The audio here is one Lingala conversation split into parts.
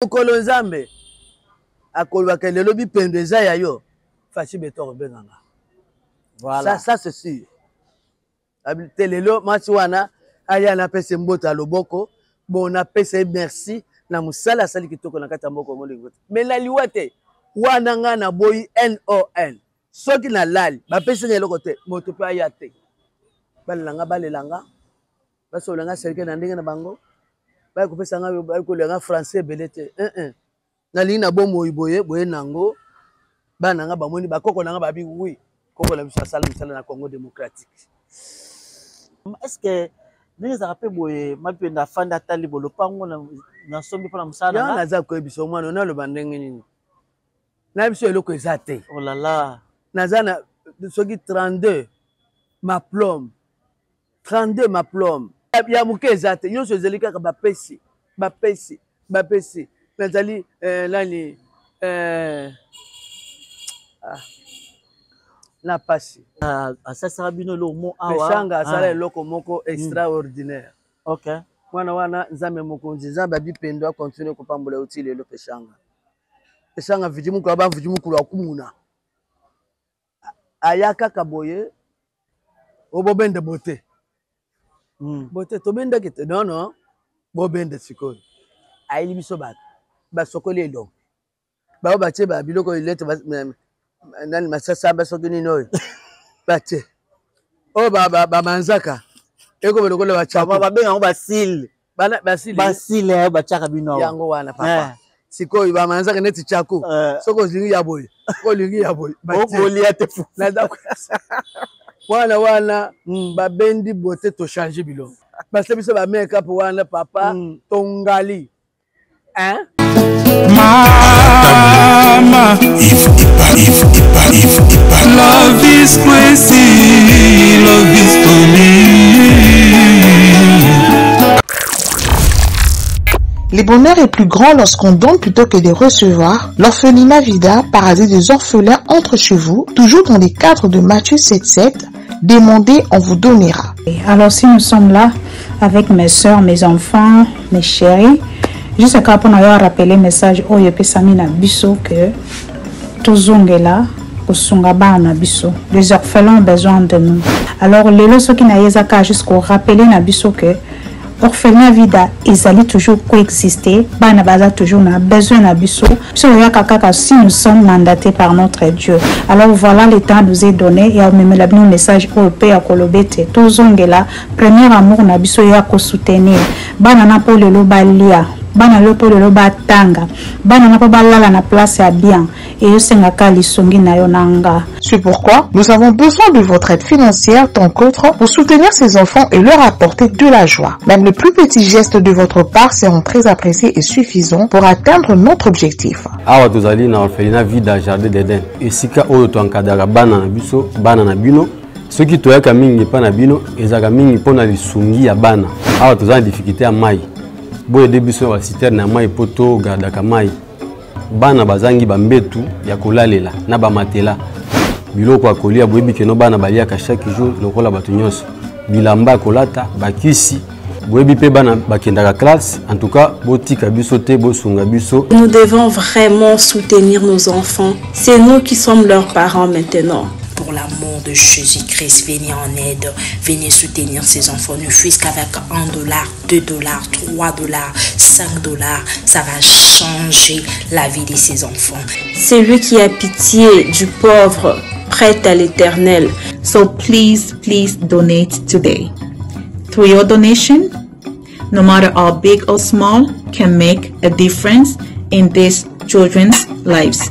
Mokolo Nzambe akolobaka lelo bipendo eza ya yo, Fatshi Beton akobenga nga. Voilà. Ça, ça c'est sûr. Te lelo mwasi wana aya napesa mbote ya loboko, bon napesa ye merci na mosala asali kitoko na kati ya mboka molingo te. Mais na liwa te, wana nga naboyi NON. Soki nalali bapesi nga eloko te, moto mpe aya te. Balela nga balela nga. Basolola nga cercueil na ndenge na bango, baya kopesa nga, baya kolela nga français ebele te. Eh eh. Nalingi na bomoi boye boye nango bana nga bamoni bakoko na nga babi oui, koko na biso asala mosala na Congo démocratique. Est-ce que ndenge ezalaka mpe boye Mapenda afandi atali bo lopango na nsombi mpo na mosala na nga? Naza koyebisa mwana naloba ndenge nini na biso eloko eza te. Oh là là. Naza na soki 32 maplome 32 maplome ya moke eza te, nyonso ezali kaka bapesi bapesi bapesi. Nazali nani na pasi. Asalisaka bino eloko mo awa. Peshanga asala eloko moko extraordinaire. Ok. Mwana wana Nzambe mokonzi, Nzambe abipendo akontinue kopambola yo ti lelo. Peshanga, Peshanga vidi mukulu aba vidi mukulu akumuna aya kaka boye obobende bote. Bote tobendaki te, non non, bobende sikoyo. Ayeli biso bato basokoli elongi bao batie ba biloko ilete nani masasa basoki nini oyo batie oyo bamanzaka ekoma lokola bachako babenga yango basile basile basile batiaka bino yango wana papa. Sikoyo bamanzaka neti chako, soki olingi ya boye, soki olingi ya boye, okolia te. Wana wana babendi bote, tochange biloko, base biso ba make up wana papa, tongali hein. Mama, love is crazy, love is funny. Le bonheur est plus grand lorsqu'on donne plutôt que de recevoir. L'orphelinat Vida, paradis des orphelins, entre chez vous, toujours dans les cadres de Matthieu 7,7. Demandez, on vous donnera. Alors si nous sommes là avec mes soeurs, mes enfants, mes chéris, juste kaka mpona yo rappeler message oyo epesami na biso que tozongela kosunga bana na biso. Les orphelins ont besoin de nous. Alors lelo soki na ye eza kaka juste korappeler na biso que orphelinat Vida ezali toujours coexister, bana baza toujours na besoin na biso. Biso oyaka kaka si nous sommes mandatés par notre Dieu. Alors voilà, le temps nous est donné ya omemela bino message oyo mpe ya koloba ete tozongela premier amour na biso ya kosoutenir bana na mpo lelo balia, bana lelo mpo lelo batanga, bana na mpo balala na place ya bien, eyosengaka lisungi na yo na nga. C'est pourquoi nous avons besoin de votre aide financière tant qu'autre pour soutenir ces enfants et leur apporter de la joie. Même le plus petit geste de votre part seront très appréciés et suffisants pour atteindre notre objectif. Awa tozali na orphelinat Vida Jardin d'Eden, esika oyo toencadrer bana na biso, bana na bino. Soki toyaka mingi epai na bino, ezalaka mingi mpona lisungi ya bana. Awa toza na difficulté ya mai, boyede biso na baciterne ya mai mpo togardaka mai. Bana bazangi bambetu ya kolalela na bamatela, biloko ya kolia, boyebi keno bana baliaka chaque jour lokola bato nyonso, bilamba ya kolata, bakisi, boyebi mpe bana bakendaka classe. En tout cas botika biso te, bosunga biso. Nous devons vraiment soutenir nos enfants. C'est nous qui sommes leurs parents maintenant. Pour l'amour de Jésus-Christ, venez en aide, venez soutenir ces enfants, ne fût-ce qu'avec 1 dollar, 2 dollars, 3 dollars, 5 dollars, ça va changer la vie de ces enfants. Celui qui a pitié du pauvre prête à l'Éternel. So please, please donate today. Through your donation, no matter how big or small, can make a difference in these children's lives.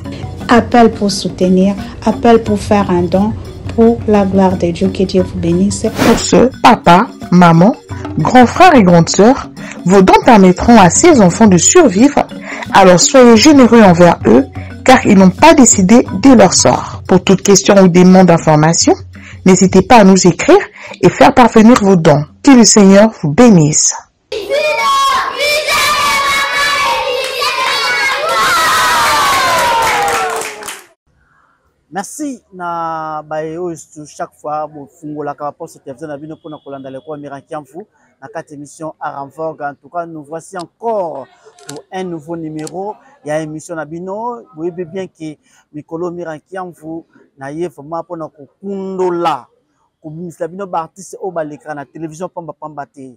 Appel pour soutenir, appel pour faire un don pour la gloire de Dieu. Que Dieu vous bénisse. Pour ce, papa, maman, grand frère et grande sœur, vos dons permettront à ces enfants de survivre. Alors soyez généreux envers eux, car ils n'ont pas décidé de leur sort. Pour toute question ou demande d'information, n'hésitez pas à nous écrire et faire parvenir vos dons. Que le Seigneur vous bénisse. Merci na baye oyo chaque fois bofungolaka baposte télévision na bino mpona kolanda lekwa Mira Kiamfu na kati émission Art en Vogue. En tout cas, nous voici encore. pour un nouveau numéro ya émission na bino. Boyebi bien que mikolo Mira Kiamvu na ye vraiment mpona kokundola kobimisela bino ba artiste oyo balekaka na télévision pamba pamba te.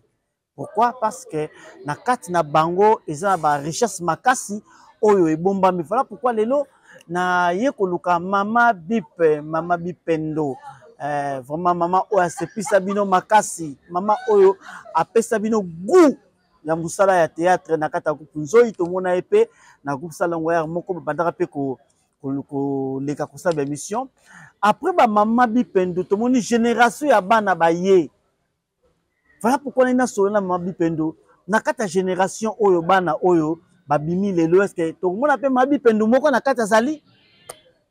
Pourquoi? Parce que na kati na bango eza na ba richesse makasi oyo ebombami. Voilà pourquoi lelo na ye koluka mama Bipe, mama Bipendo. Vraiment mama oyo asepisa bino makasi, mama oyo apesa bino goût ya mosala ya théâtre na kati ya groupe Nzoyi. Tomona ye pe na groupe Salongo ya moko babandaka pe koleka kosala ba émission. Après ba mama Bipendo tomoni génération ya bana ba ye. Voilà pourquoi na solo na mama Bipendo na kati ya génération oyo bana oyo babimi lelo, est-ce que tokomona pe mama Bipendo moko na kati azali?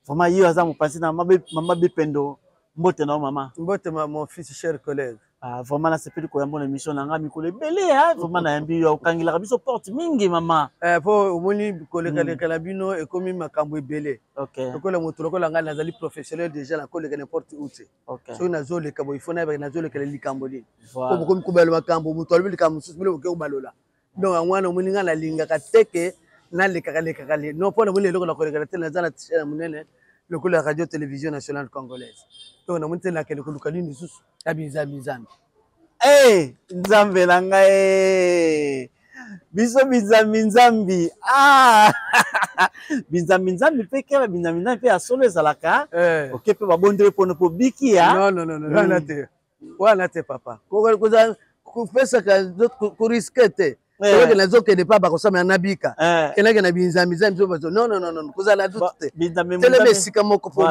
Vraiment ye aza mopanzi na mama Bipendo. Mbote na yo mama. Mbote ma mon fils cher collègue. Ah, vraiment nasepeli koyamba na émission na nga mikolo ebele, hein? Vraiment nayambi yo, okangelaka biso porte mingi mama. Po omoni kolekaleka na bino ekomi makambo ebele. Lokola moto lokola ngai nazali professionnel déjà, nakoleka n'importe où te. Soki nazoleka boye, il faut nayebaka nazolekela likambo nini. Po bokomi kobalola makambo, moto alobi likambo mosusu, bino bokoki kobalola. Donc yango wana omoni ngai nalingaka te ke nalekaka lekaka le. Non, mpo namoni eloko nakolekela te, naza na chaîne ya monene lokola ya radio télévision nationale congolaise. Donc namoni te nakende koluka nini lisusu ya binzambi nzambi. Hey, nzambe na ngai, biso binzambi nzambi. Binzambi nzambi mpe kela binzambi nzambi mpe ya solo ezalaka. Oke mpe babondeli mpono mpo biki ya. Non, non, non, non, wana te. Wana te papa. Kopesaka koriske te. Soki nazokende pa bakosambela nabika. Kendake na binzambi nzambi so bazo. Non, non, non, non, kozala doute te. Telema esika moko po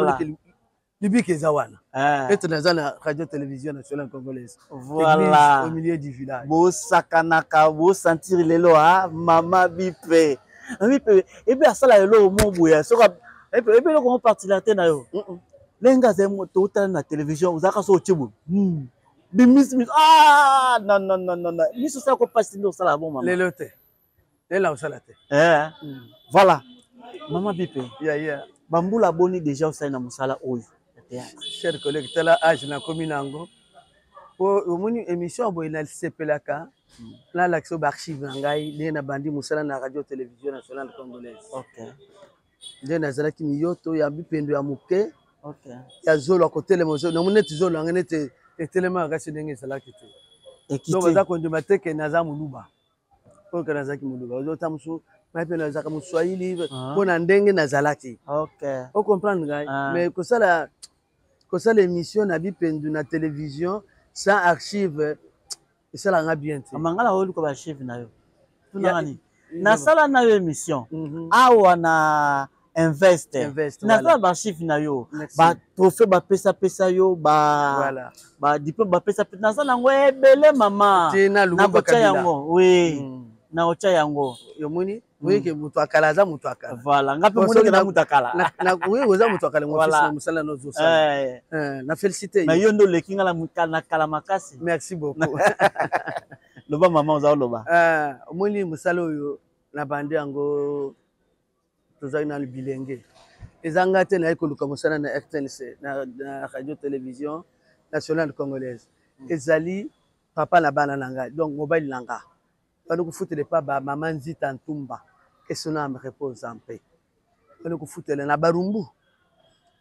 libiki eza wana. Ete naza na radio télévision nationale congolaise. Voilà. Église au milieu du village. Bosakanaka, bosentir lelo, ha, mama Bipe. Mama Bipe, ebe asala lelo mo boya. Soka ebe ebe eloko mo particularité na yo. Lenga azali moto otala na télévision, ozalaka so otie boye. Bimisi miso. Ah, non, non, non, non, non. Miso osala ko pasi nde osala bon mama. Lelo te. Lelo osala te. Voilà. Mama Bipe. Yeah, yeah. Bambula boni déjà osali na mosala oyo ya théâtre. Cher collègue, tala âge na komi nango. Po omoni émission boye na sepelaka. Na lakisa ba archive na ngai ndenge na bandi mosala na radio télévision nationale congolaise. Nde nazalaki miyoto ya bipendo ya moke. Ya zolo ya kotelema zolo. Namoni neti zolo yango neti etelema kasi ndenge ezalaki te. Ekiti. Donc baza kondima te ke naza moluba. Oyo ke nazalaki moluba. Ozota mosusu, ngai mpe nazalaka moswahili mpo na ndenge nazalaki. O comprendre ngai? Mais kosala émission na bipendu na télévision sans archive esalaka nga bien te. Mama, ngai nakoki luka ba archive na yo. Tunaka nini? Nasala na yo émission. Awa na Invest. Invest, Nasala voilà. ba archive na yo. Merci. Ba trophée ba pesa pesa yo, ba diplôme ba pesa pesa. Nasala yango ebele mama. Tina Lumumba Nakotia Kabila. yango. Oui. Nakotia yango. Yomoni? Oui, que moto akala aza moto akala. Voilà, nga pe Bon, moni soki ke na na moto akala. na, na, oui, oza moto akala, mon Voilà. fils, na mosala na ozosala. Na félicité Mais yo. yo ndo oleki nga na kala makasi. Merci beaucoup. Loba mama, oza oloba. Omoni mosala oyo na bandi yango tozali na bilenge. Eza nga te naye koluka mosala na RTNC, na radio télévision nationale congolaise. Ezali papa na bana na ngai, donc mobali na nga. Bandi kofutela epa ba mama Nzita Ntumba, que son âme repose en paix. Bandi kofutela na Barumbu.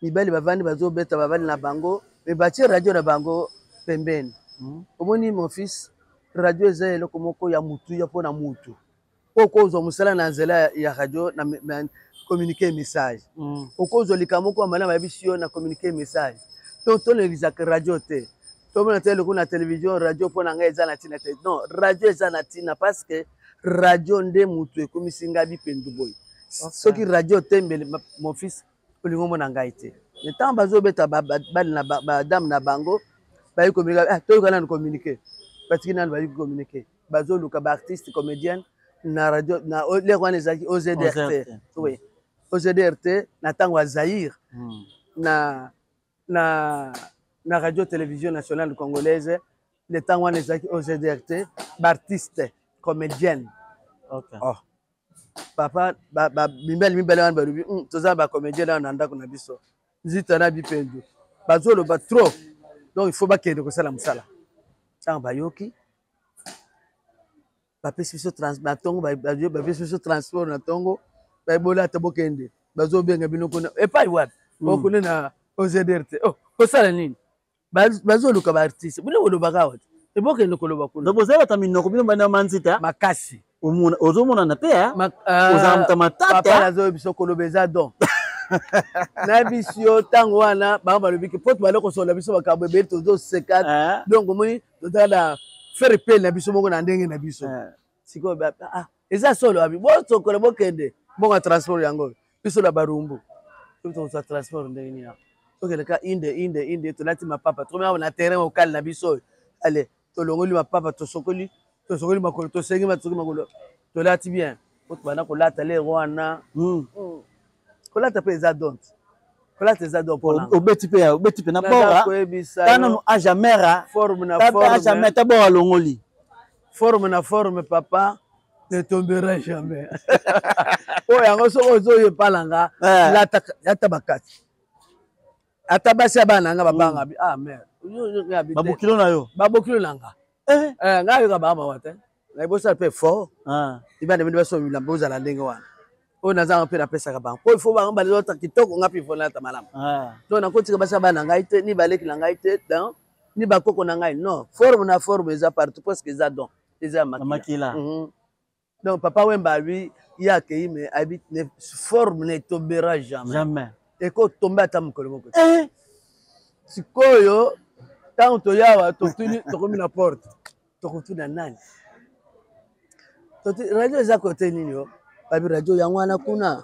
Mibali bavandi bazobeta bavandi na bango, mais batie radio na bango pembeni. Omoni mon fils, radio eza eloko moko ya mutu ya mpona mutu. Okozwa mosala na nzela ya radio na communiquer message. Okozwa likambo moko ya malamu bayebisi yo na communiquer message. To tonelisaka radio te. Tomona te eloko na télévision, radio mpo na ngai eza na ntina te. Non, radio eza na ntina parce que radio nde mutu ekomisi ngai bipendu boye. Soki radio te mbele, mon fils, olingi omona ngai te. Mais ntango bazobeta bali na ba dame na bango, bayi communiquer, toyoka nanu communiquer. Batiki nanu bayi communiquer. Bazoluka ba artiste comédienne na radio, na l'heure wana ezalaki OZRT. OZRT. Oui. OZRT na ntango ya Zaïre, na radio télévision nationale congolaise, le ntango wana ezalaki OZRT, ba artiste comédienne. Oh. Papa, ba, mibali mibale wana balobi, toza ba comédien na ndako na biso. Nzita na bipendu. Bazoloba trop. Donc il faut bakende kosala mosala. Ntango bayoki, Bapesi biso na ntongo, bapesi biso transport na ntongo, bayebolata bokende, bazobenga bino kuna epai wapi? Okuna na OZR te. Oh, kosala nini? Bazoluka baartiste, bino bolobaka awa te, ebokende koloba kuna. Donc bozali bato ya minoko, bino bana manzita. Makasi. Ozomonana te, ozala moto ya matata. Papa, nazoyebi biso koloba eza don na biso yo. Ntango wana bango balobiki po tobale kosola biso makambo ebele, tozoseka. Donc omoni, tozala na fair play na biso moko na ndenge na biso. Sikoyo eza solo abi bosokola, bokende bongo transport yango biso na Barumbu. Tokozwa transport ndenge nini? Tokende ka inde inde inde, tolati mapapa, tokomi awa na terrain okale na biso oyo. Ale, tolongoli mapapa, tosokoli, tosokoli makolo, tosengi tosokoli makolo, tolati bien po tobanda kolata lere wana. Kolata mpe eza don, kolata eza don. Obeti mpe, obeti mpe na bora tana age ya mare. Forme na forme, age ya mare ta bora alongoli. Forme na forme, papa, ne tombera jamais. Oyo yango soki ozoyo epalanga, lata bakati, ata basi ya bana nga babanga bi ah mare. Babokilo na yo. Babokilo na nga. Nga yoka bamawa te, nayebosala mpe fort ibanda bino baso bilamba ozala ndenge wana. Oyo nazanga mpe napesaka bango po ifo bango balota kitoko, nga mpe ifo nalata malamu. Donc nakotika basi ya bana ngai te, ni baleki na ngai te, donc ni bakoko na ngai. Non, forme na forme eza partout, parce que eza don, eza ya makila. Donc Papa Wemba abi ye akei, mais abi forme ne tombera jamais. Jamais. Ekotombe ata mokolo moko. Sikoyo ntango toyawa, totuni, tokomi na porte, tokotuna nani? Radio eza kote nini? O babi radio yango wana kuna.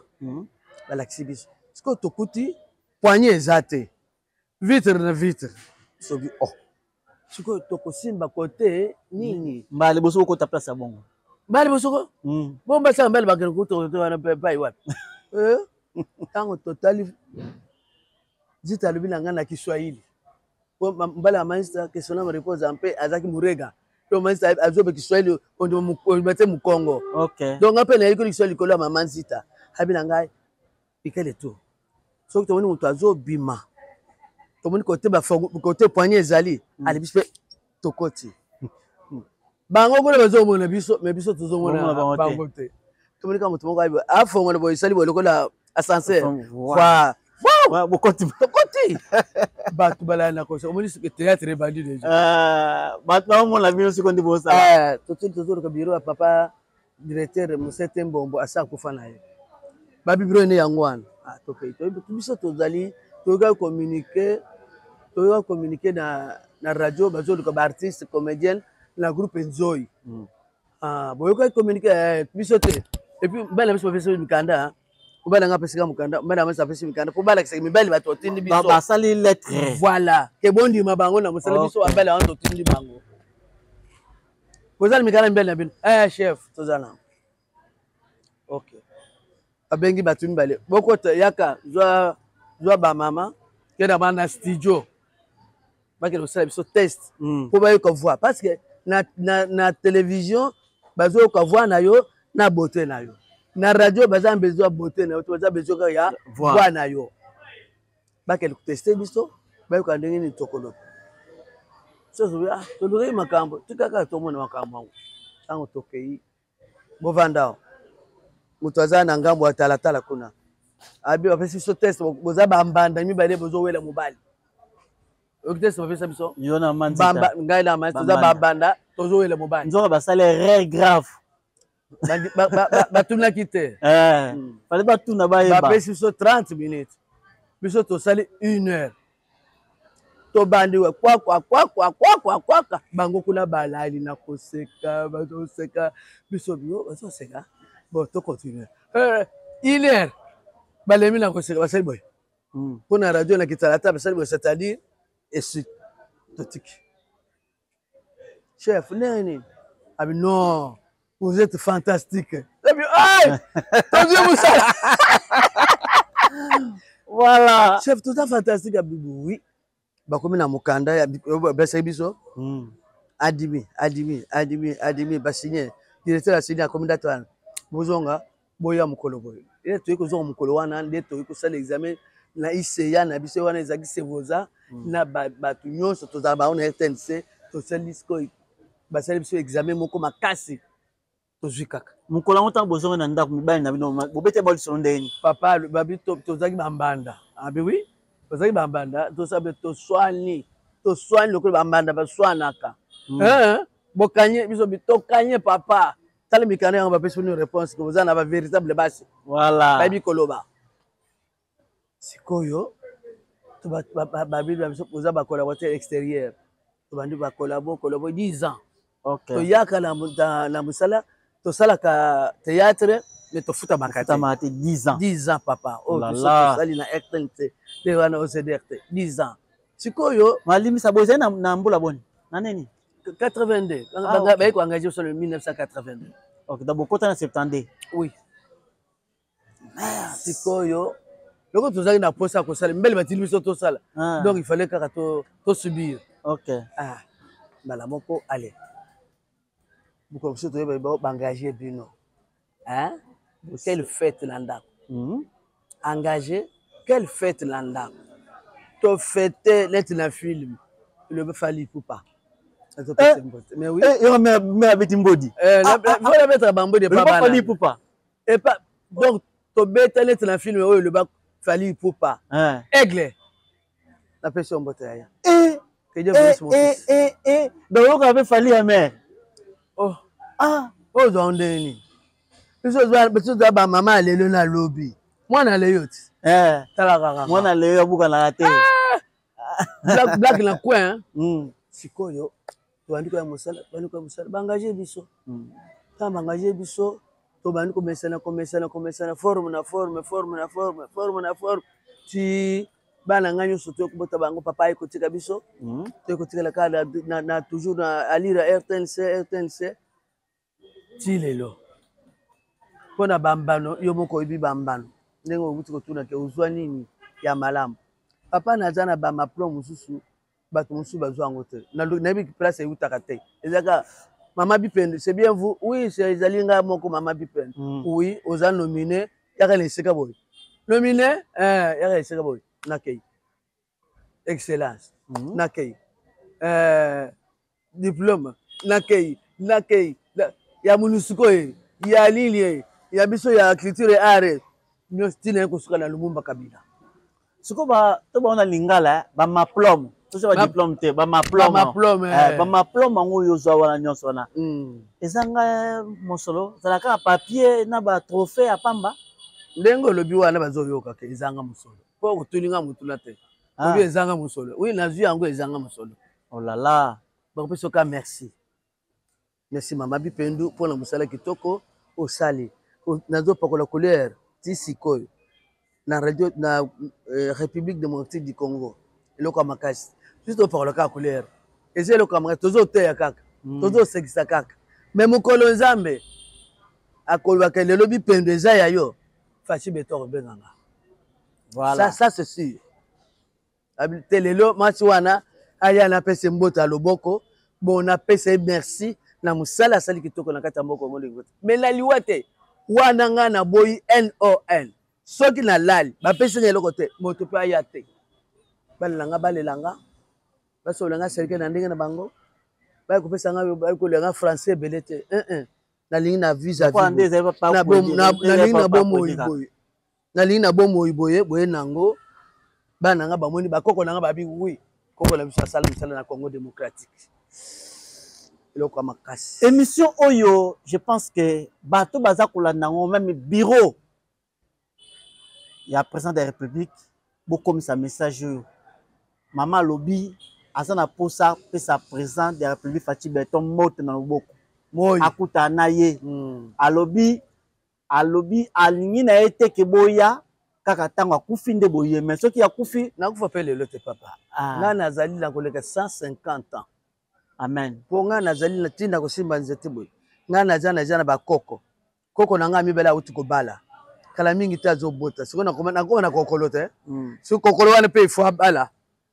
Balakisi biso. Sikoyo tokuti poignée eza te, vitre na vitre. Soki o oh, sikoyo tokosimba kote nini? Mbala liboso okota place ya bongo. Mbala liboso ko bongo, basala mbala bakende kuta kote wana mpe pai wapi? Ntango totali, Zita alobi na ngai na Kiswahili, mbala ya master question na réponse mpe azalaki murega to master azobe Kiswahili, ondima te mokongo. Donc nga mpe nayekoli Kiswahili likolo ya mama Nzita. Abi na ngai pikele to soki tomoni moto azobima, tomoni kote kote poignée ezali, ale biso mpe tokoti. Bango kuna bazomona biso, mais biso tozomona bango te. Tomoni kaka moto moko afongola boye, esali boye lokola ascenseur. Bokoti. Tokoti, bato balala na kosa. Omoni théâtre ebandi déjà. Bato baomona bino siko ndi bosala. Totuli, tozoluka bureau ya papa directeur Mosete Mbombo, asa akufa na ye. Babi bureau ene yango wana. Tokei, biso tozali toyoka communiqué, toyoka communiqué na radio, bazoluka baartiste comédienne na groupe Nzoi. Boyokaki communiqué? Biso te. Et puis mibali na biso bapesi mikanda, mobali nanga apesika mokanda, mobali na apesi mikanda mpo balakisaka mibali bato otindi biso. Basali lettre. Voilà, ke bondima bango na mosala biso babali wana totindi bango. Bozala mikanda mibali na bino. Chef, toza na ok. Babengi bato mibale, bokota, yaka, zwa zwa bamama, ke na bana studio, bakende kosala biso test mpo bayoka voix, parce que na télévision bazoyoka voix na yo na beauté na yo, na radio baza na besoin ya beauté na yo te, baza besoin kaka ya voix na yo. Bakende koteste biso, bayoka ndenge nini tokoloba. So tolukaki makambo, tikaka tomona makambo yango. Ntango tokei, bovanda awa, moto aza na ngambo ya talatala kuna, abi bapesi biso test, boza bambanda mibale, bozowela mobali. Oyoki test bapesa biso? Yo na ngai na manzita toza bambanda, tozowela mobali. Nzoka basala erreur grave. Batunaki te. Fale batuna, bayeba. Bapesi biso 30 minutes, biso tosali une heure. Tobandi we kwakwa kwakwa kwakwa kwaka, bango kuna balali na koseka, bazoseka biso, bio bazoseka. Bon, tocontinue une heure, balemi na koseka, basali boye mpo na radio na kitala ata basali boye, c'est-à-dire esi totiki. Chef, ndenge nini? Abi non, vous êtes fantastique. Abi ay tozwi mosala. Voilà. Chef, toza fantastique? Abi oui. Bakomi na mokanda bapesaki biso, adimi adimi adimi adimi, basigne, directeur asigne, akomi date wana, bozonga, boya mokolo boye. Ye toyei kozonga mokolo wana nde toyei kosala examen na ICA na biso wana ezalaki Sevoza na bato nyonso tozala bango na RTNC. Tosali sikoyo, basali biso examen moko makasi. Tozwi kaka. Mokolo yango ntango bozongi na ndako, mibali na bino bobete ba lisolo ndenge nini? Papa babi tozalaki bambanda. Abi oui, tozalaki bambanda, tosabe toswani, toswani lokola bambanda baswanaka. Bokanye biso tokanye papa. Tala mikanda yango bapesi bino réponse que boza na ba véritable basi. Voilà. Bayebi koloba. Sikoyo babi na biso boza ba collaborateur extérieur. Tobandi ba collabo collabo 10 ans. Okay. Toyaka na mosala, tosalaka théâtre mais tofutamaka te. Tofutamaka te 10 ans. 10 ans papa. Oyo biso tosali na RTNC, nde wana OCDRT 10 ans. Sikoyo malimisa boye ezali na mbula boni? Na nini? 82. Baye koengage biso le 1982. Ok, donc bokota na 72. Oui. Sikoyo loko tozalaki na posa ya kosala mbele batindi biso tosala, donc il fallait kaka to subir. Ok. Mbala moko ale mokolo mosusu toyeba baengage bino, hein? Quelle fête na ndako. Engagé, quelle fête na ndako. Tofete neti na film elobi Fally Ipupa. Mais oui. Mais abeti mbodi. Voilà, betaka bambodi epa bana. Fally Ipupa. Epa donc tobeta neti na film oyo eloba Fally Ipupa. Aigle. Napesi yo mbote yaya. Que Dieu bénisse mon fils. Donc oyoka mpe Fally ya mère. Oh. Oyo ozwa ndenge nini? Biso toza bamama ya lelo na lobi. Mwana leyo ti. Tala kaka. Mwana leyo abukanaka te. Black, black na coin. Sikoyo tobandi koya mosala, tobandi koya mosala, baengage biso. Ntango baengage biso, tobandi komesana, komesana, komesana, forme na forme, forme na forme, forme na forme, ti bana ngai nyonso toyei kobota bango. Papa aye kotika biso, toyei kotikala kaka na toujours na alire ya RTNC, RTNC ti lelo. Mpona bambano, yo moko oyebi bambano ndenge outi kotuna ke ozwa nini ya malamu. Papa naza na bamaplon mosusu, bato mosusu bazwa yango te. Nayebi place eutaka te. Ezalaka mama Bipendu, c'est bien vous? Oui, ezali ngai moko mama Bipendu. Oui, oza nominé, yaka na esika boye. Nominé, yaka na esika boye. Nakei. Excellence. Nakei. Diplôme. Nakei. Nakei. Ya MONUSCO ye, ya nini ye, ya biso ya culture et art. Nyonso ntina ye kosuka na Lumumba Kabila. Sikoyo to bango na lingala bamaplome, toza badiplome te, bamaplome, bamaplome yango oyo ozwa wana nyonso wana ezanga mosolo, ezalaka kaka papier na batrophée ya pamba. Ndenge olobi wana bazoyoka ke ezanga mosolo, mpo otuni nga motuna te, obi ezanga mosolo. Oui, nazwi yango, ezanga mosolo. Olala. Bakopesa oka merci. Merci mama Bipendu mpona mosala kitoko osali. Nazopakola couleur ti sikoyo na radio na République démocratique du Congo. Eloko ya makasi biso topakola kaka couleur, eza eloko ya makasi, tozoteya kaka, tozosekisa kaka. Mais mokolo Nzambe akolobaka lelo Bipendu eza ya yo, Fashi Beton akobenganga. Voilà. Ça c'est sûr. Te lelo mwasi wana aya napesa mbote ya loboko, bon napesa ye merci na mosala asali kitoko na kati ya mboka molingo. Mais na liwa te wana ngai naboyi non. Soki nalali bapesi nga eloko te, moto mpe aya te. Balela nga, balela nga, basola nga serke na ndenge na bango, baye kopesa nga, baye kolela nga français ebele te. Nalingi na vis à vis, nalingi na bomoi boye, nalingi na bomoi boye boye nango. Bana nga bamoni bakoko na nga babi oui, koko na biso asala mosala na Congo démocratique, eloko ya makasi. Émission oyo, je pense que bato baza kolanda yango, même bureau ya président de la République, bokomisa message oyo. Mama alobi aza na posa pesa président de la République Fatshi Béton mbote na loboko. Akutana na ye. Alobi alingi na ye te ke boya kaka ntango akufi nde boye, mais soki akufi nakufa pe lelo te papa. Nga nazali na koleka 150 ans. Amen. Po nga nazali na ntina kosimba nzete boye. Nga naza na bakoko. Koko na nga mibale auti kobala. Kala mingi te azobota. Sikoyo nakoma na kokolo te. Soki kokolo wana pe il faut abala.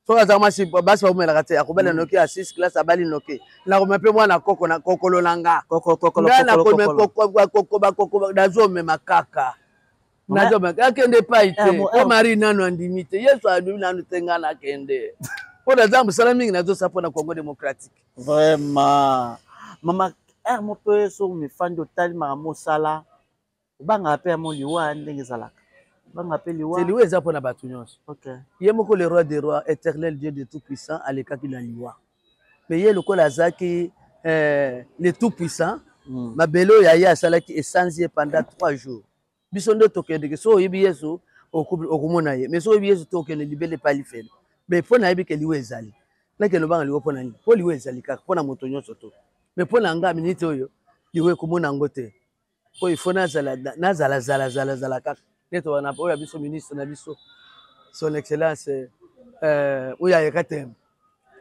Soki aza mwasi, basi babomelaka te, akobala noki ya 6 classe, abali noki. Nakoma mpe mwana koko na kokolo na nga. Koko, kokolo, Nga kokolo, nakoma kokolo. koko, koko, ba koko, nazomema kaka. Mama, Nazomema. Akende epai te. Mo, Po Marie nanu andimi te. Yesu andimi nanu te, nga nakende. Po naza mosala mingi nazosala mpo na Congo démocratique. Vraiment. Mama, Heure moko mpe soki mifandi otali makambo osala, obangaka mpe yango liwa ndenge ezalaka. Obangaka mpe liwa. Liwa eza mpona bato nyonso. Okay. Ye moko le roi des rois, éternel Dieu de tout puissant, alekaki na liwa. Mais ye lokola azalaki le tout puissant, mabele oyo aye asalaki esanzi ye pendant 3 jours. Biso nde tokendeke, soki oyebi Yesu okomona ye, mais soki oyebi Yesu te okende libele epai lifelo. Mais mpo nayebi ke liwa ezali, nakende obanga liwa mpo na nini? Mpo liwa ezali kaka mpo na moto nyonso to, mais mpo na nga minute oyo liwa ekomona yango te, mpo il faut nazala nazala zala zala zala kaka nde tobana oyo ya biso ministre na biso son excellence oyo ayeka tembe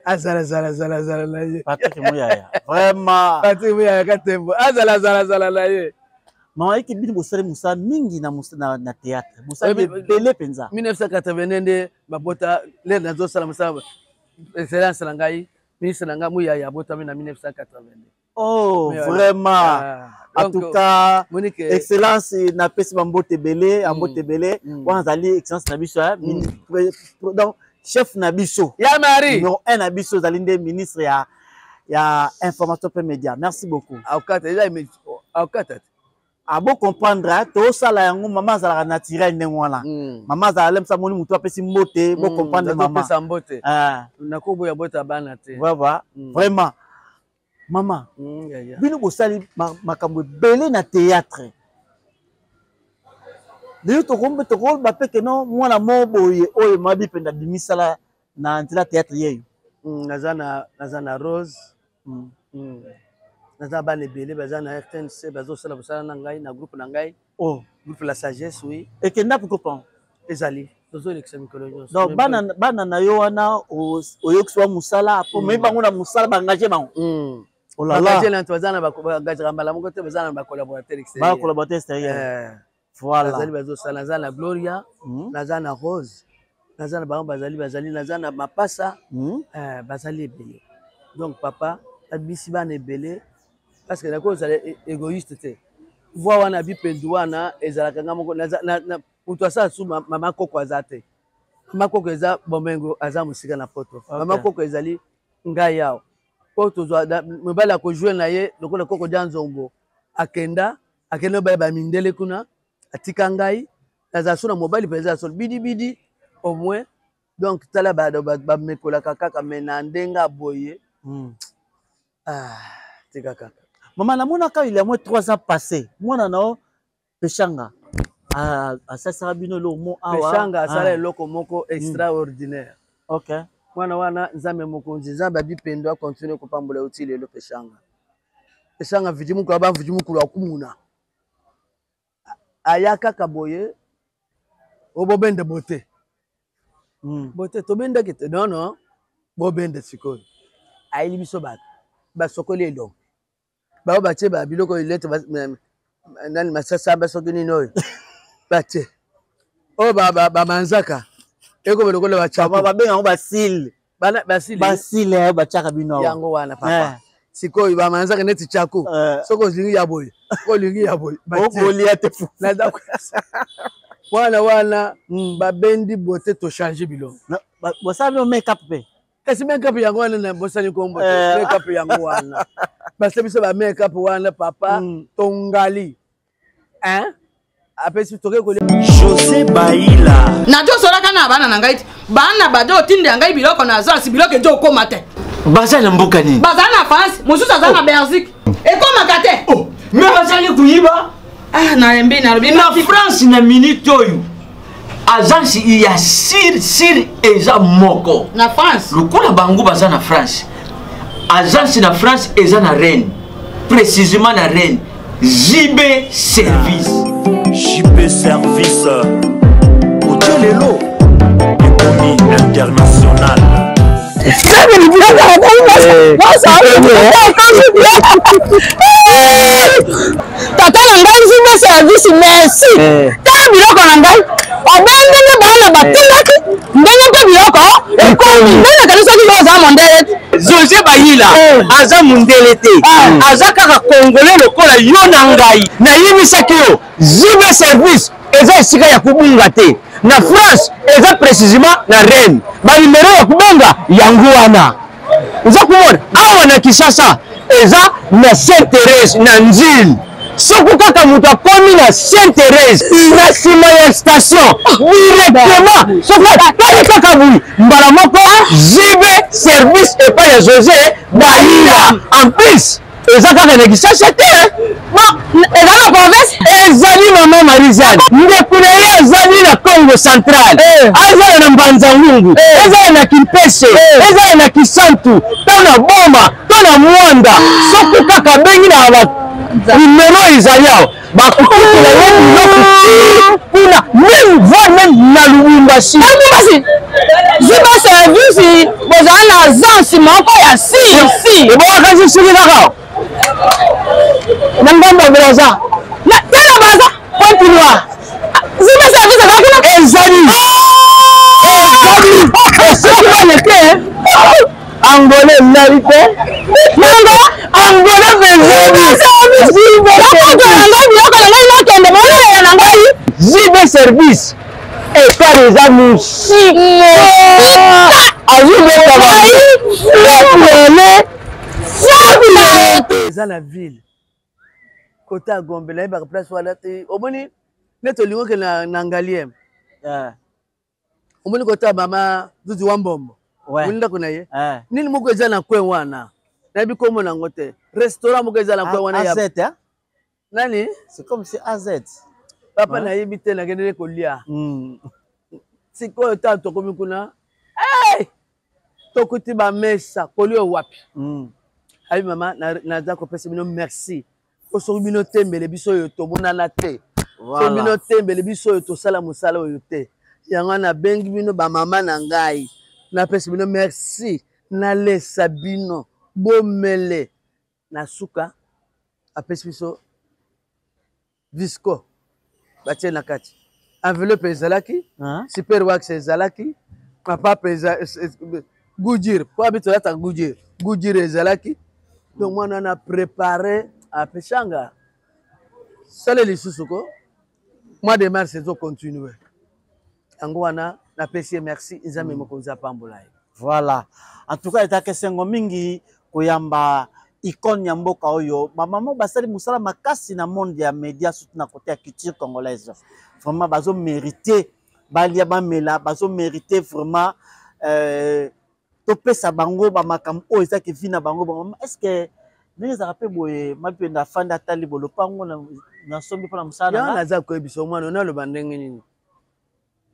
azala zala zala zala na ye. Patrick Muyaya vraiment. Patrick Muyaya Katembo azala zala zala na ye. Mama yiki bino bosali mosala mingi na na théâtre, bosali ebele mpenza. 1981 nde babota lere nazosala mosala, excellence na ngai ministre na ngai Muyaya abotami na 1982. Oh, Mais, vraiment. Ah, en donc, tout cas, Monique, excellence napesi bambote ebele, ambote ebele. Wana azali excellence na biso, hein, donc chef na biso. Ya Marie. Numéro 1 na biso ezali nde ministre ya information pe média. Merci beaucoup. Akata eza akata. Ah, bo comprendre, hein, tosala yango mama azalaka naturel ndenge wana. Mama azala lemsa moni mutu apesi mbote, bo comprendre mama. Napesa mbote. Ah. Nakoboya bota bana te. Vraiment. Vraiment. Mama, yeah, yeah. bino bosali makambo ebele na théâtre. Lelo tokombe tokoloba pe ke non mwana moko boye oyo mabi mpenza bimisala na nzela théâtre yeyo. Naza na Rose. Naza bana ebele baza na RTNC, bazosala mosala na ngai na groupe na ngai. Oh. Groupe La Sagesse, oui. Ekenda groupe en? Ezali. Tozolekisa mikolo nyonso. Donc bana na yo wana oyokisi wa mosala, po me bango na mosala ba engager bango. Oh là là. Ba engager na baza na ba engager mbala moko te, baza na ba collaborateur extérieur. Ba collaborateur extérieur. Voilà. Bazali bazosala, naza na Gloria, naza na Rose, naza na bango bazali, bazali, naza na Mapasa, bazali ebele. Donc papa abisi bana ebele parce que nakozala égoïste te. Voix wana bipendu wana ezalaka nga moko, na moto asala su mama koko aza te. Mama koko eza bomengo, aza mosika na poto. Mama koko ezali ngai awa. Po tozwa mobali akojouer na ye lokola koko dia nzombo akenda, akenda mobali ba mindele kuna, atika ngai, nazala so na mobali mpenza solo bidi bidi au moins. Donc tala bamekolaka kaka mais na ndenge boye. Ah, tika kaka. Mama namonaka il y a moins 3 ans passé. Mwana na yo Peshanga asalisaka bino eloko mo awa. Peshanga asala eloko moko extraordinaire. Ok. Mwana wana Nzambe mokonzi, Nzambe abipendo a continuer kopambola yo ti lelo Peshanga. Peshanga vidi mukulu aba vidi mukulu akumuna. Aya kaka boye obobende bote. Bote tobendaki te, non non, bobende sikoyo. Ayeli biso bato basokoli elongi. Bao batie ba biloko ilete ba, nani masasa basoki nini oyo batie oyo ba manzaka ekoma lokola ba chako. Ba babenga yango basile. Bana basile. Basile oyo batiaka bino awa. Yango wana papa. Sikoyo ba manzaka neti chako. Soki olingi ya boye, soki olingi ya boye, batie. Okolia te fufu. Naza wana wana babendi bote to changer biloko. Na, bosala bino make up pe. Kasi make up yango wana na bosani kombo te. Make up yango wana. Basa biso ba make up wana papa tongali. Hein? Apesi toke kolia. José Baila. Nazosolaka na bana na ngai te. Bana bazo otindela ngai biloko na agence, biloko ezo okoma te. Baza na mboka nini? Baza na France, mosusu aza na Belgique. Ekomaka te. Oh, mais bazali koyiba. Ah, nalembi, nalobi na France na minute oyo. Agence ya sir sir eza moko. Na France. Lokola bango baza na France. Agence na France eza na Rennes. Précisément na Rennes. JB Service. JB Service. Otelelo ekomi international. Tata na ngai JB Service, merci. Tala biloko na ngai. Obengeli bana batindaki ndenge mpe biloko ekomi. Ndenge nakanisaki yo oza mondele te. José Bayila aza mondele te, aza kaka congolais lokola yo na ngai. Nayebisaki yo JB Service eza esika ya kobunga te. Na France eza précisément na Rennes. Ba numéro ya kobenga yango wana. Oza komona awa na Kinshasa Eza na Sainte Thérèse na Ndjili. Soki kaka moto akomi na Sainte Thérèse na nsima ya station directement, soki atali kaka boye mbala moko JB service epai ya José Bayila. En plus eza kaka na Kinshasa te, eza na province. Ezali mama Marie-Jeanne, ndeko na ye azali na Congo central, azala na Mbanza Ngungu, ezala na Kimpese, ezala na Kisantu, to na Boma, to na Mwanda. Soki kaka abengi na ba numero ezali awa, bakokotela ye biloko ti kuna, meme voire meme na Lubumbashi. Lubumbashi ziba service, bozala na agence moko ya si si. Ebongaka soki kaka na ngambo ya Brazza, te na Brazza, Pointe Noire. Ziba service eza kuna. Ezali, ezali. Soki baleke Angola elali te, nanga Angola mpenza biloko na ngai nakende bolela na ngai. JB service epar eza mosika, azobeta baele. Eza na ville kota ya Gombe, nayebaka place wana te. Omoni neti olingi okende na Ngaliem, omoni kota ya mama Zuzi wa Mbombo, omoni ndako na ye nini moko eza na coin wana, nayebi kombo na yango te. Restaurant moko eza na coin wana ya AZ, hein? Nani? C'est comme si AZ. Papa, nayebi te, nakendele kolia. Sikoyo ntango tokomi kuna, hey! Tokuti bamesa kolia wapi? Ayi mama, naza kopesa bino merci po soki bino te mbele biso oyo tomonana te, soki bino te mbele biso oyo tosala mosala oyo te. Yango wana nabengi bino bamama na ngai, napesa bino merci, nalesa bino bomele. Na suka apesi biso visco, batie na kati enveloppe ezalaki super wax, ezalaki mapape, goodyear, po abi tolataka goodyear, goodyear ezalaki. Donc mwana na prépare apesanga sale lisusu ko mois de mars ezocontinue. Yango wana napesi ye merci. Nzambe mokonzi apambola ye. Voilà, en tout cas ezalaka esengo mingi koyamba icône ya mboka oyo. Bamama basali mosala makasi na monde ya média, surtout na côté ya culture congolaise. Vraiment bazomérite balia bamela, bazomérite vraiment topesa bango bamakambo oyo ezaki vi na bango. Bamama, est ce que ndenge ezalaka mpe boye, Mapenda afandi atali bolopango na sombi mpona mosala? Yango naza koyebisa mwana, naloba ndenge nini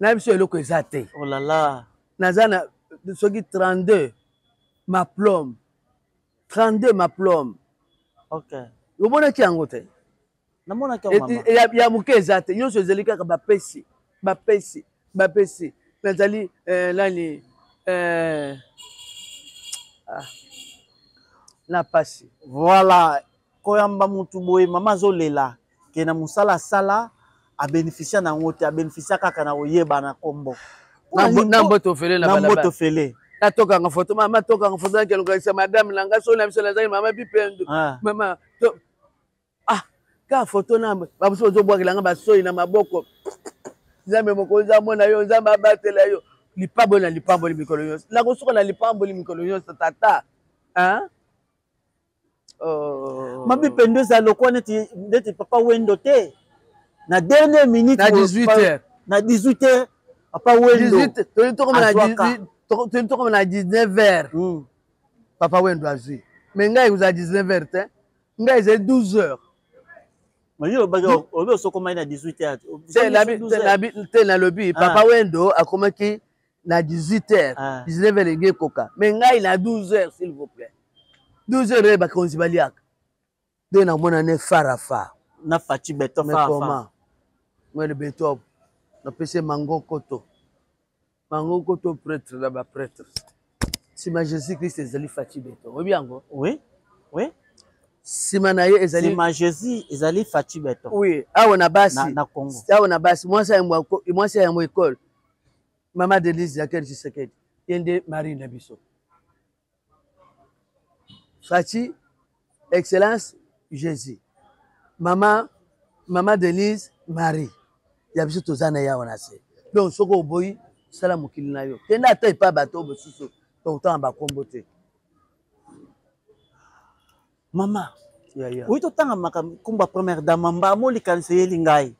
na biso eloko eza te. Oh là là. Naza na soki 32 maplome, 32 maplome. Omonaki yango te? Namonaki yango, mama. Ya moke eza te, nyonso ezali kaka bapesi, bapesi, bapesi. Nazali nani, na pasi. Voilà, koyamba mutu boye, mama azolela ke na mosala asala abénéficia na yango te, abénéficia kaka na koyeba na nkombo. Na mboto ofele na na balabala. Mboto ofele. Natokanga foto, mama, tokanga foto, nakelokakisa madame na ngai soni na biso nazali mama Bipendo. Mama ah, ka foto na bamosusu bazobwakela nga basoi na maboko. Nzambe mokonzi amona yo, Nzambe abatela yo. Lipamboli na lipamboli mikolo nyonso, nakosuka na lipamboli mikolo nyonso, tata, hein? Oh. Mabipendo eza lokwa neti papa Wendo te na dernière minute. Na 18 heures. Na 18 heures papa Wendo. 18, toli tokoma na 19 heures. Papa Wendo azwi, mais ngai ekozala 19 heures te, ngai ezali 12 heures. Mais yo olobaki, olobi osokomaki na 18 heures. Te, nalobi papa Wendo akomaki na 18 heures, 19 heures elingi ekoka, mais ngai na 12 heures, s'il vous plaît. 12 heures oyo bakonzi baliaka nde namona ne farafa. Na Faci Beton. Mais farafa. Comment mwene beto napesi ye mango koto, mango koto, prêtre na baprêtre nsima Jésus Christ ezali Faci Beton, oyebi yango? Oui. Nsima na ye ezali Nsima Jésus ezali Faci Beton. Oui, awa na basi na Congo. Awa na basi, mwasi ya yambo, mwasi ya yambo ekole, mama Denise Jakel Tshisekedi, ye nde mari na biso Faci, excellence Jésus, mama Denise Marie ya biso, toza na ye awa na se. Donc soki oboyi, sala mokili na yo, kende ata epai bato oyo mosusu, tokotanga bakombo te. Mama, oyi totanga makambo nkombo ya première dame mbamo likanisi eyeli ngai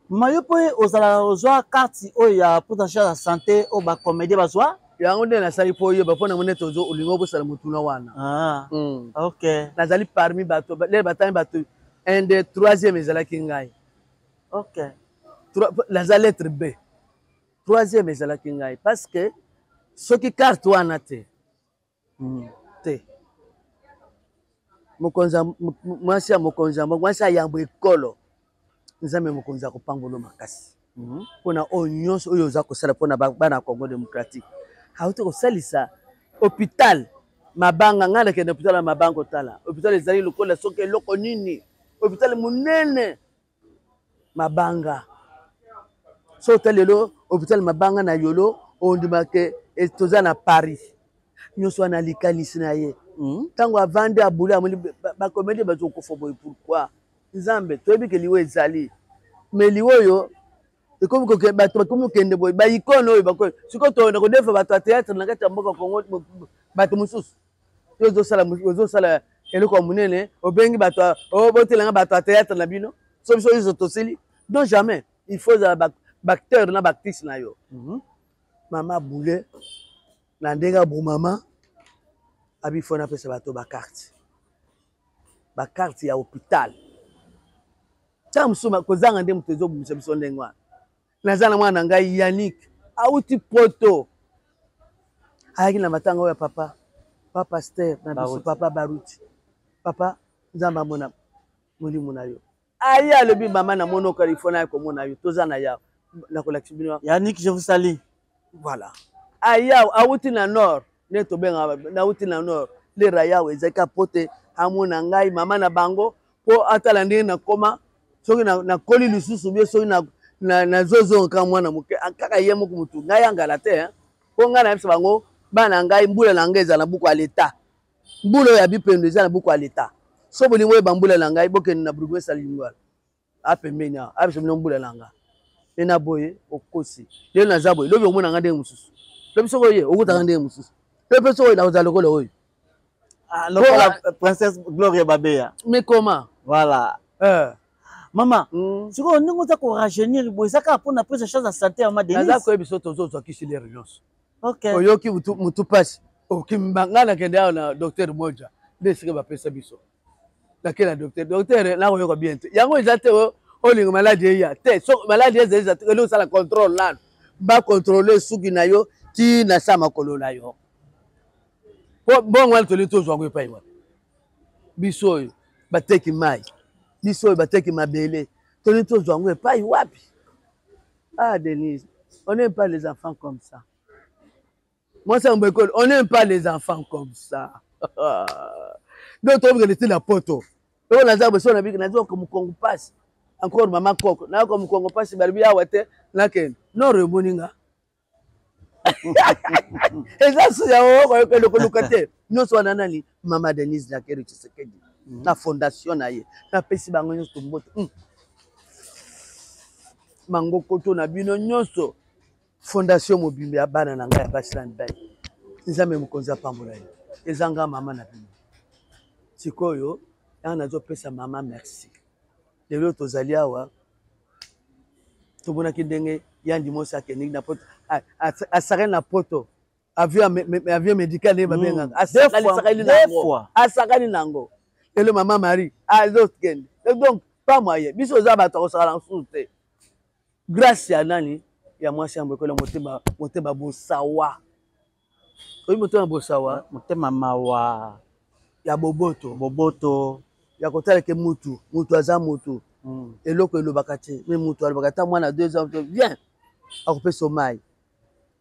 ma yo mpo ozala ozwa carte oyo ya prise en charge ya santé oyo bacomédien bazwa. Yango nde nasali mpo oyeba, mpo na moni ete olingi obosala motuna wana. Ah, ok. Nazali parmi bato lele batangi bato 1, 2, troisième ezalaki ngai. Naza lettre B, troisième ezalaki ngai, parce que soki carte wana te te, mokonzi, mwasi ya mokonzi ya mwasi ya yambo ekolo, Nzambe mokonzi akopangolo makasi mpona oyo nyonso oyo oza kosala mpona bana ya Congo démocratique. Auti kosalisa hôpital Mabanga. Ngai nakende hôpital ya Mabanga kotala hôpital, ezali lokola soki eloko nini, hôpital monene Mabanga. So otali lelo hôpital Mabanga na Yolo, ondimake toza na Paris. Nyonso wana likanisi na ye. Ntango avandi abule, amoni bacomédien bazokufa boye, pourquoi? Nzambe, toyebi ke liwa ezali, mais liwa oyo ekomi, bato bakomi kokende boye, baicône oyo bakomi sikoyo, tokende kodefa bato ya théâtre na kati ya mboka Congo. Bato mosusu yo ozosala eloko ya monene, obengi bato, botelanga bato ya théâtre na bino, so biso nyonso tosili. Non, jamais. Il faut ozala baacteur na baactrice na yo. Mama bule na ndenge ya bomama, abi fo napesa bato bacarte, bacarte ya hôpital. Ntango mosusu kozanga nde moto ezobimisa biso ndenge wana. Naza na mwana na ngai Yannick, auti Poto, ayaki na matanga oyo ya papa, papa pasteur na biso, papa Baruti. Papa, Nzambe amona molimo na yo. Aye alobi: "Mama, namoni okala, ifo naya komona yo." Toza na ya nakolakisa bino. Yannick, je vous salue. Voilà, aya awuti na nord, nde tobengaka nauti na nord. Lera yawe ezalaki apo te amona ngai mama na bango, mpo atala ndenge nakoma, soki nakoli lisusu bie, soki nazozonga kaka mwana moke, kaka ye moko motu ngai angala te. Mpo ngai nayebisa bango, bana ngai, mbula na ngai ezala na buku ya leta, mbula oyo ya bipendo eza na buku ya leta. So bolingi oyeba mbula na ngai, bokende na bourgmestre Lingwala, apembeni awa, abisa bino mbula na nga. Mpe na boye okosi, lelo naza boye, lobi omona nga ndenge mosusu, lobi soki oye okutaka ndenge mosusu, lobi mpe soki oye nakozala lokola oyo. Ah, lokola princesse Gloria Babeya. Mais comment? Voilà. Mama, sikoyo ndenge oza korajeunir boye, eza kaka mpona prise en charge ya santé ya mama Denise? Naza koyebi so tozozwa kisi lere nyonso. Oyoki mutu mpasi, okimba. Ngai nakende awa na docteur moja, nde esika bapesa biso. Nake na docteur, docteur, nakoyoka bien te. Yango eza te olinga maladi eya te. So maladi eza, eza te, eloko osala contrôle nano, bacontrôle suki na yo ti na sa makolo na yo. Po mbongo wana toli tozwa yango epai wapi? Biso oyo bateki mai, biso oyo bateki mabele, toli tozwa yango epai wapi? Ah Denise, on n'aime pas les enfants comme ça. Moi, c'est un école, on n'aime pas les enfants comme ça. Donc tobikende ti na Poto oyo naza boso na biki, naza ko mokongo mpasi encore, mama koko, nayoka mokongo mpasi, balobi awa te, nakende nord. Emoni nga eza susu ya okende koluka te. Nyonso wana nani? Mama Denise Nakeri Tshisekedi na fondation na ye. Napesi bango nyonso tombote mangokoto na bino nyonso, fondation mobimba ya bana na ngai ya basi na mibali. Nzambe mokonzi apambola ye. Eza nga mama na bino sikoyo, yango nazopesa mama merci. Lelo tozali awa, tomonaki ndenge Yandi Mosi akendeki na Poto, asakani na Poto, avion médical ndenge babengaka, asakani nango, asakani nango. Lelo mama Marie azokende, donc pas moyen. Biso oza bato akosakana mosusu te. Grâce ya nani? Ya mwasi ya mbokolo, motema, motema bosawa. Oyi motema bosawa. Motema mawa. Ya boboto. Boboto. Ya kotala ke mutu, mutu aza mutu. Eloko elobaka te, me mutu alobaka. Ata mwana 2 ans, bien, akopesa mai.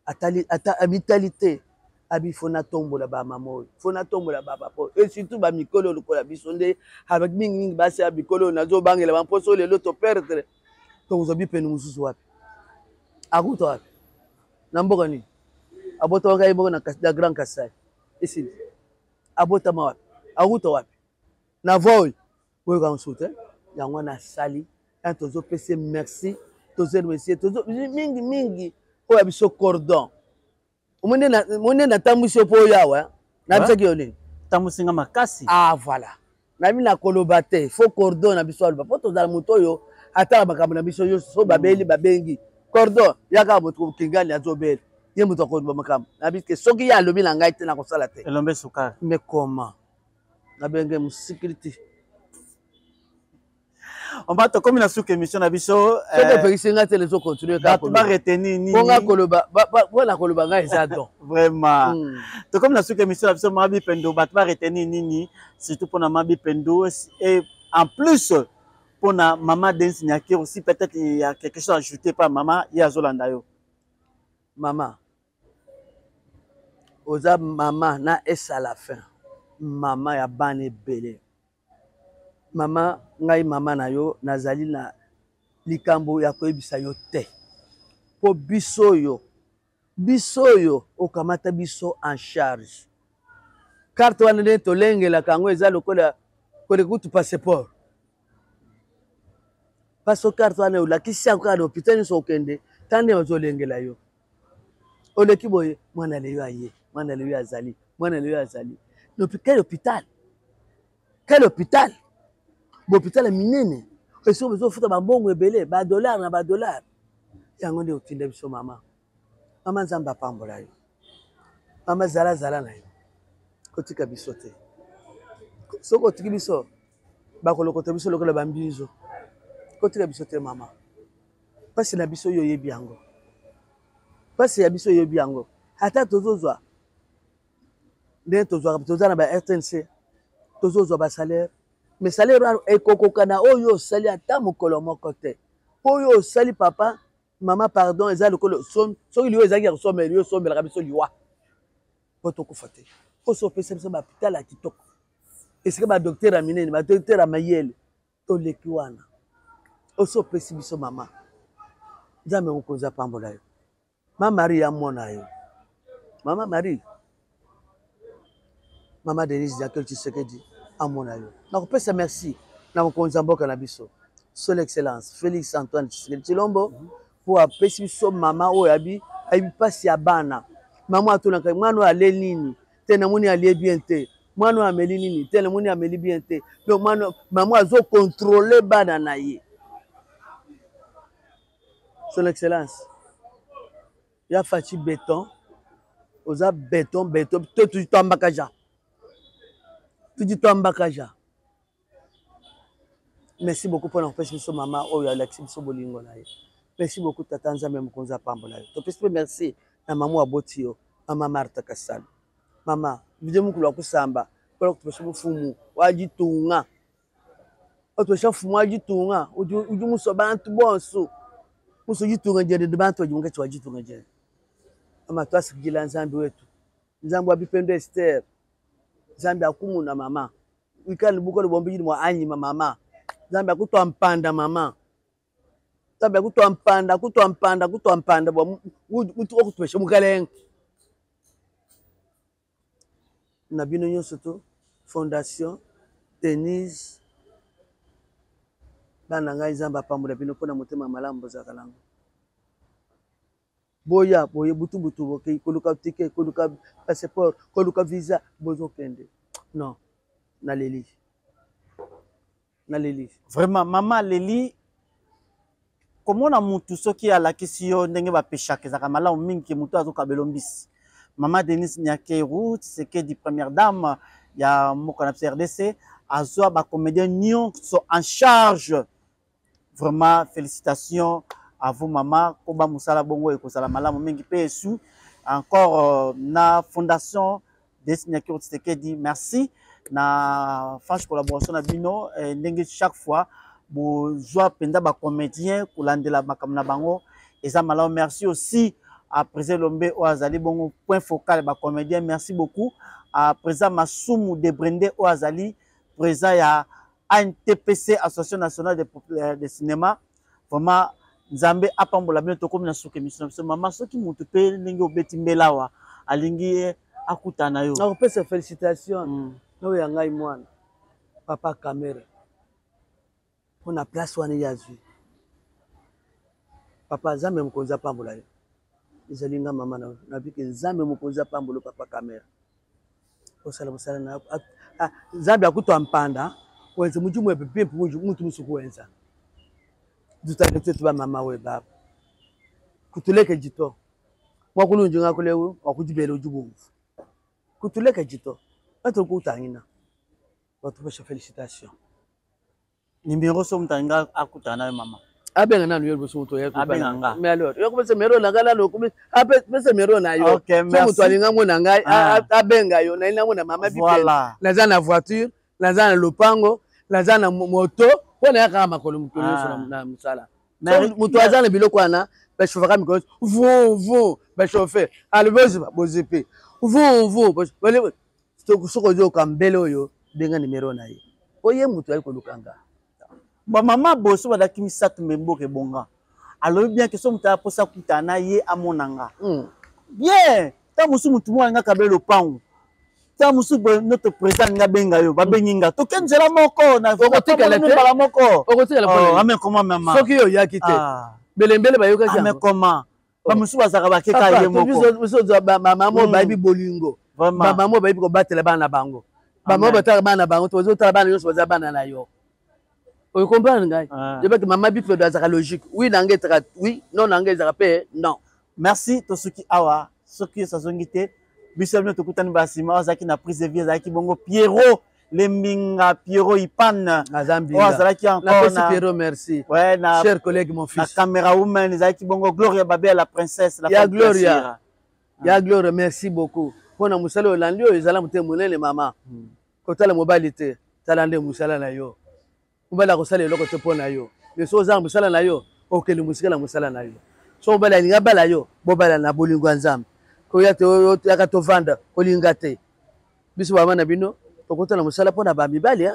Atali ata amitali te, abi fo natombola bamama oyo, fo natombola bapapa oyo, et surtout bamikolo lokola biso nde mingimingi basi ya mikolo oyo nazobangela bamposo. Lelo toperdre, tokozwa bipene mosusu wapi? Akuta wapi? Na mboka nini abotamaka ye moko? Na Grand Kasai esili. Abotama wapi? Akuta wapi? Na voi oyo boyoka mosusu te. Yango wana asali yan, tozopesa merci, tozoremercie mingi mingi oyo ya biso cordon. Omoni nde natambwisi yo mpo oyo awa nabisaki yo nini? Otambusi nga makasi. Ah voilà. Nayebi na koloba te, faut cordon na biso aloba. Po tozala moto oyo atala makambo na biso nyonso, so babeli mm. babengi. Cordon yaka moto kingani azobela. Ye moto akoloba makambo. Nayebi ke soki ye alobi na ngai te nakosala te. Elombe sukari. Mais comment? Nabenge musikiliti. On va tokomi na suka émission na biso. Soki euh, opekisi ngai te lezo continuer kaka. Bato ba retenir nini? Mpo ngai koloba mpo na koloba ngai eza don. Vraiment. Hmm. Tokomi na suka émission na biso Mabi Pendo bato ba retenir nini surtout mpo na Mabi Pendo et en plus mpo na maman Denise Nyakeru aussi peut-être il y a quelque chose à ajouter par maman ye azolanda yo. Maman oza mama na S à la fin mama ya bana ebele Mama, ngai mama na yo nazali na likambo ya koyebisa yo te mpo biso oyo biso oyo okamata biso en charge. Carte wana ndenge tolengelaka yango eza lokola koleka kutu passeport. Paso carte wana olakisi yango kaka na hôpital nyonso okende, ta nde bazolengela yo. Oleki boye mwana leyo aye, mwana leyo azali, mwana leyo azali. Quel hôpital? Quel hôpital? Ba hôpital ya minene esiko bozofuta bambongo ebele, ba dollar na ba dollar. Yango nde otinda biso mama. Mama Nzambe apambola yo. Mama zala zala na yo. Kotika biso te. Soki otiki biso bakolokota biso lokola bambinzo. Kotika biso te mama. Pasi na biso yo oyebi yango. Pasi ya biso oyebi yango. Ata tozozwa ndenge tozwaka toza na ba RTNC tozozwa ba salaire mais salaire wana ekokoka na oyo osali ata mokolo moko te mpo oyo osali papa mama pardon eza lokola soki liwa ezalaki ya kosombela yo osombelaka biso liwa mpo tokufa te mpo opesa biso bahôpital ya kitoko esika badoktere ya minene badoktere ya mayele toleki wana osi opesi biso mama nzambe mokonzi apambola yo ma marie amona yo mama marie mama denise jacquel tshisekedi amona yo nakopesa merci na mokonzi ya mboka na biso son excellence félix antoine tshisekedi tshilombo mpo apesi biso mama oyo abi ayebi mpasi ya bana mama atunaka mwana oyo ale nini te namoni alie bien te mwana oyo ameli nini te namoni ameli bien te donc mwana mama azokontrole bana na ye Son excellence ya Fatshi beton oza beton beton to tudi twambaka ja tudi twambaka ja merci beaucoup mpona kopesa biso mama oyo alakisi biso bolingo na ye merci beaucoup tata nzambe mokonzi apambola yo topesi mpe merci na mama aboti yo mama martha kasalo mama video mokolo akusamba mpona kotopesa mofumu wa ditunga Otosha mfumu wa ditunga udi udi musua bantu bonso musua ditunga diende ne bantu badi munkatshi wa ditunga diende. Mama tuasakidila Nzambi wetu, Nzambi wa bipendo Esther, Nzambi akumuna mama, wikala ne bukole bua mubidi mua anyima mama, Nzambi akutua mpanda mama, Nzambi akutua mpanda akutua mpanda akutua mpanda bua mutu wakutupesha mukalenga. Na bino nyonso to fondation Denise bana ngai Nzambe apambola bino mpo na motema malamu bozalaka nango. Boya boye butu butu bokei koluka ticket, koluka passeport, koluka visa, bozokende. Non, naleli. Naleli. Vraiment mama aleli komona mutu soki alakisi yo ndenge bapeshaka ezalaka malamu mingi ke mutu azokabelo mbisi. Mama Denise Nyakeru Tshisekedi première dame ya mboka na biso RDC azwa ba comédien nyonso en charge. Vraiment félicitations à vous mama, koba musala bongo ekozala malamu mingi pe esu encore euh, na fondation Denise Nyakeru Tshisekedi merci na franche collaboration na bino eh, ndenge chaque fois bozwa mpenza ba comédien kolandela makambo na bango eza malamu. Merci aussi à président Lombe oyo azali bongo point focal ba comédien. Merci beaucoup à président Masumu de Brende oyo azali président ya ANTPC, Association nationale de, euh, de cinéma. Vraiment Nzambe apambola bino. Tokomi na suka émission na biso mama, soki motu mpe ndenge obeti mbela awa alingi akutana yo, nakopesa félicitation mm. na oyo ya ngai mwana papa Kamere mpo na place wana ye azwi. Papa Nzambe mokonzi apambola yo. Ezali nga mama na yo nabiki Nzambe mokonzi apambola papa Kamere. Osala mosala na Nzambe akutwa mpanda wenza mudimu webe bimpe mutu musu kuwenza dutale twetu bamama we baba kutuleke jito mwakulunji ngakulewu wakujibele ujibumvu kutuleke jito batokutangina batupesha félicitation. Numéro so moto alinga akutana nayo mama. Abenga nanu yo liboso moto oya. Abenga nga. Mais alors yo kopesa numéro na ngai nanu apesa numéro na yo. Ok, so merci. Moto alinga mona ngai Ah. abenga yo nalinga mona mama Bipele. Voilà. Naza na voiture, naza na lopango, naza na moto mpo nayaka kaka makolo mokolo nyonso Ah. na mosala. Mais- So, moto aza na biloko wana bachauffaka mikolo nyonso vu vu bachauffe alobi ozwa bozwi mpe vu vu soki ozoyoka mbele oyo benga numero na ye po ye moto ayali koluka nga. Bamama boso bazalaki misato me mboka ebonga. Alobi bien ke so moto aposa akutana na ye amona nga bien. Ntango mosusu motu moko alinga kabele lopango, ntango mosusu boye notre président alinga abenga yo, babengi nga toke nzela moko na Okotikala te. mbala moko. Okotikala Oh, mpona ame comment mama? Soki yo oyaki te Ah. belembele bayokaki ame yango. comment bamosusu bazalaka bakeka Papa, ye moko. biso tozwa bamama oyo bayebi bolingo, Vraiment. bamama oyo bayebi kobatela bana na bango, bamama Amen. oyo batalaka bana na bango, tozotala bana nyonso baza bana na yo. Okomprendre ngai? Yebaki mama Bifedo azalaka logique. Oui na ngai ezalaka oui, non na ngai ezalaka mpe non. Merci. Tosuki awa. Soki yesu azongi te, biso ya bino tokutani basima. Oyo azalaki na prise de vie azalaki bongo Pierrot Lembinga, Pierrot Ipan. Aza Oyo mbinga. azalaki encore Napesi na Pierrot merci. Ouais, na cher collègue, mon na fils. Caméra woman ezalaki bongo Gloria Babia, la princesse, la ya femme Gloria plaisir. Ya Gloria, merci beaucoup mpona mosala oyo olandi oyo ezala motema monene mama. Kotala mobali te, tala nde mosala na yo. Mobali akosala eloko te mpo na yo, mais so ozanga mosala na yo, okende mosika na mosala na yo. So mobali alingi abala yo, bobala na bolingo ya Nzambe. Koya te oyo yaka tovanda kolinga te. Biso bama na bino tokotala mosala mpo na bamibali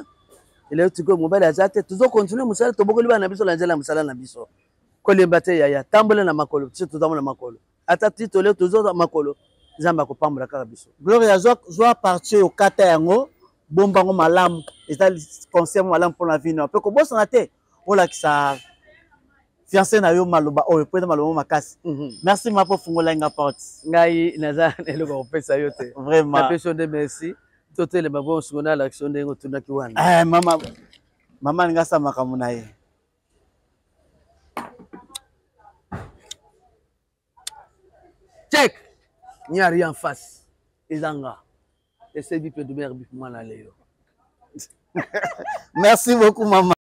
elelo tikoyo mobali aza te, tozokontinue mosala, tobokoli bana na biso na nzela ya mosala na biso. Kolemba te yaya, tambola na makolo. Biso tozambola makolo ata ti tole tozoza makolo. Nzambe akopambola kaka biso. Gloria, zwa partie oyo, kata yango, bomba yango malamu. Eza conseil moko malamu mpona vino mpe kobosana te olakisa fiancé na yo maloba oyo mpo eza maloba moko makasi. Merci ma mpo ofungola nga porte. Ngai naza na eloko ya kopesa yo te. Vraiment. Napesi yo nde merci. Totelema bongo siko nalakisa yo ndenge otunaki wana. Eh, mama mama alingi asala makambo na ye. Check nyari en face eza nga esebi mpe dumer mwana leyo. Merci beaucoup mama.